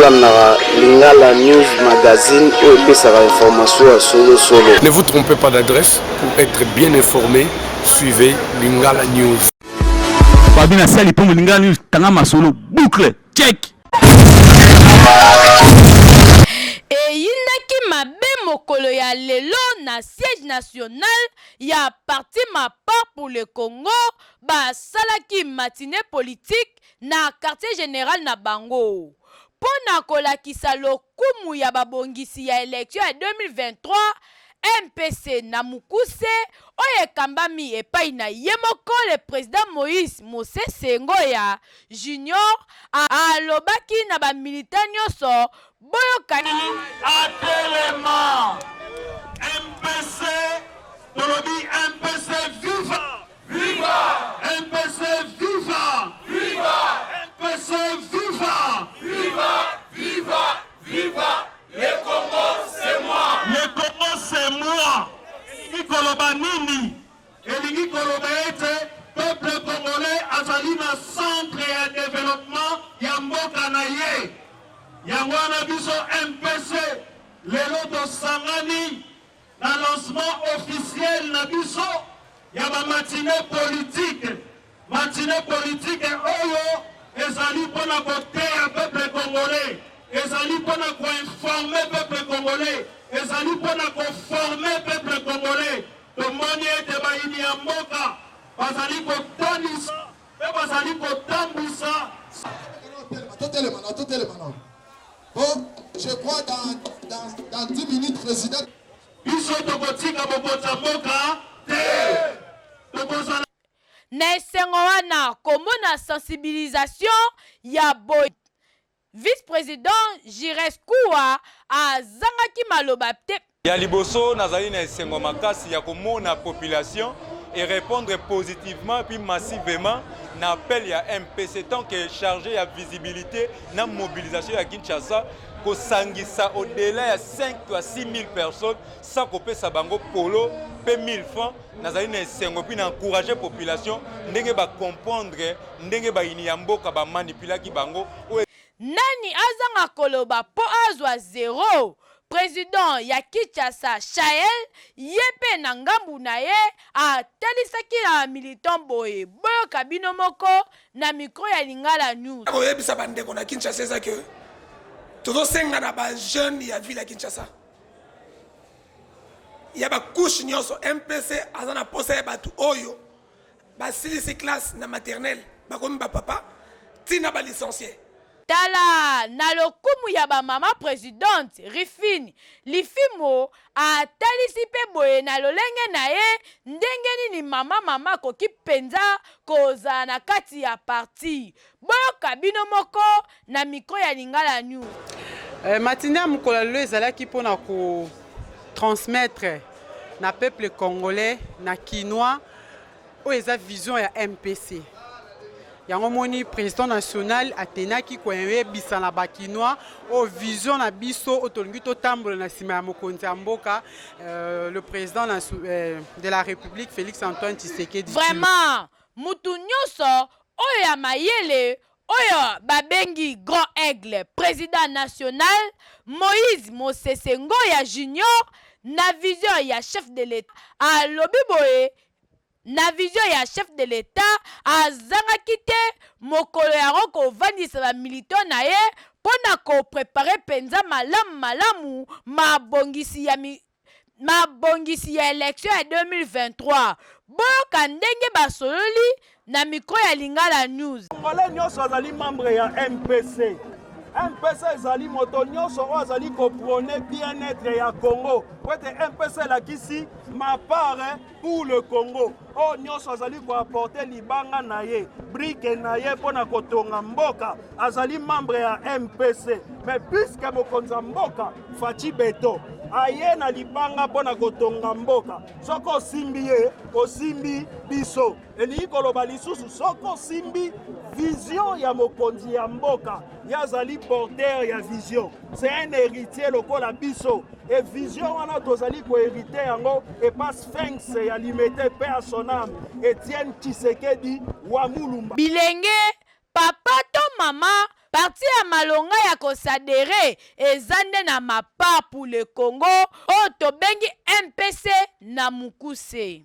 Bolandaka Lingala News Magazine oyo epesaka information ya solo solo. Ne vous trompez pas d'adresse pour être bien informé, suivez Lingala News. Fabi na sali pombo Lingala News tanga masolo boucle check. Eyindaki mabe mokolo ya lelo na siège national ya parti Mapar pour le Congo, basalaki matinee politique na quartier general na bango mpo na kolakisa lokumu ya babongisi ya election ya 2023, MPC na mokuse, oyo ekambami epai na ye moko le president Moïse Mosese Ngoya Junior, alobaki na ba militants nionso boyoka. Atelema! MPC, tolobi MPC viva! Viva! MPC viva! Viva! MPC viva! Viva! Viva! Viva! Le Congo c'est moi! Le Congo c'est moi! Elingi koloba nini? Elingi koloba ete peuple congolais azali na centre ya developpement ya mboka na ye. Yango wana biso MPC lelo tosangani na lancement officiel na biso ya ba matinee politique, matinee politique oyo ezali pona koteya peuple congolais, ezali pona ko informer peuple congolais, ezali pona ko former peuple congolais. Tomoni ete bayini ya mboka bazali kotalisa mpe bazali kotambwisa. Totelema na totelema na. Bon, je crois dans, dans, dans 10 minutes, président. Biso tokotika bokonzi ya mboka te. Tokozala. Na esengo wana komona sensibilisation ya boye, vice-president Jires Kuwa azangaki maloba te. Ya liboso nazali na esengo makasi ya komona population e repondre positivement puis massivement na appel ya MPC tant que chargé ya visibilité na mobilisation ya Kinshasa kosangisa au-delà ya 5 à 6000 personnes sans kopesa bango polo pe 1000 francs. Nazali na esengo puis na encourager population ndenge ba comprendre ndenge bayini ya mboka ba manipulaki bango. Nani azanga koloba po azwa zero? President ya Kinshasa Shael ye pe na ngambu na ye atalisaki na ba militants boye, boyoka bino moko na micro ya Lingala News. Koyebisa ba ndeko na Kinshasa eza que tozo senga na ba jeunes ya ville ya Kinshasa ya ba couche nyonso, MPC aza na posa ya batu oyo basilisi classe na maternelle bakomi ba papa ti na ba licencie. Tala na lokumu ya ba mama presidente Riphine Lifimo atalisi pe boye na lolenge na ye ndenge nini mama mama akoki penza kozala na kati ya parti. Boyoka bino moko na micro ya Lingala News. Matinee ya mokolo ya lelo ezalaki pona ko transmettre na peuple congolais na kinois oyo eza vision ya MPC. Yango moni president national atenaki koyebisa na ba kinois oyo vision na biso oyo tolingi totambola na sima ya mokonzi ya mboka le president de la Republique Felix Antoine Tshisekedi. Vraiment mutu nyoso oyo ya mayele oyo babengi Grand Aigle president national Moïse Mosese Ngoya Junior na vision ya chef de l'Etat alobi boye na vision ya chef de l'Etat azangaki te mokolo yango kovandisa ba militants na ye mpo na ko preparer mpenza malamu malamu mabongisi ya mabongisi ya election ya 2023. Boyoka ndenge basololi na micro ya Lingala News. Congolais nyonso azali membre ya MPC. MPC ezali moto nyonso oyo azali ko prôner bien-être ya Congo. Po ete MPC elakisi ma part pour le Congo. Oyo nyonso azali ko apporter libanga na ye, brique na ye mpo na kotonga mboka, azali membre ya MPC. Mais puisque mokonzi ya mboka Fatshi Beton aye na libanga mpo na kotonga mboka, soki osimbi ye, osimbi biso. Elingi koloba lisusu soki osimbi vision ya mokonzi ya mboka, ye azali porteur ya vision, c'est un héritier lokola biso. Et vision wana tozali ko hériter yango epa Sphinx ya Limete, paix à son âme, Etienne Tshisekedi wa Mulumba. Bilenge, papa to mama. Parti ya malonga ya ko s'adherer eza nde na Ma Part pour le Congo oyo tobengi MPC na mukuse.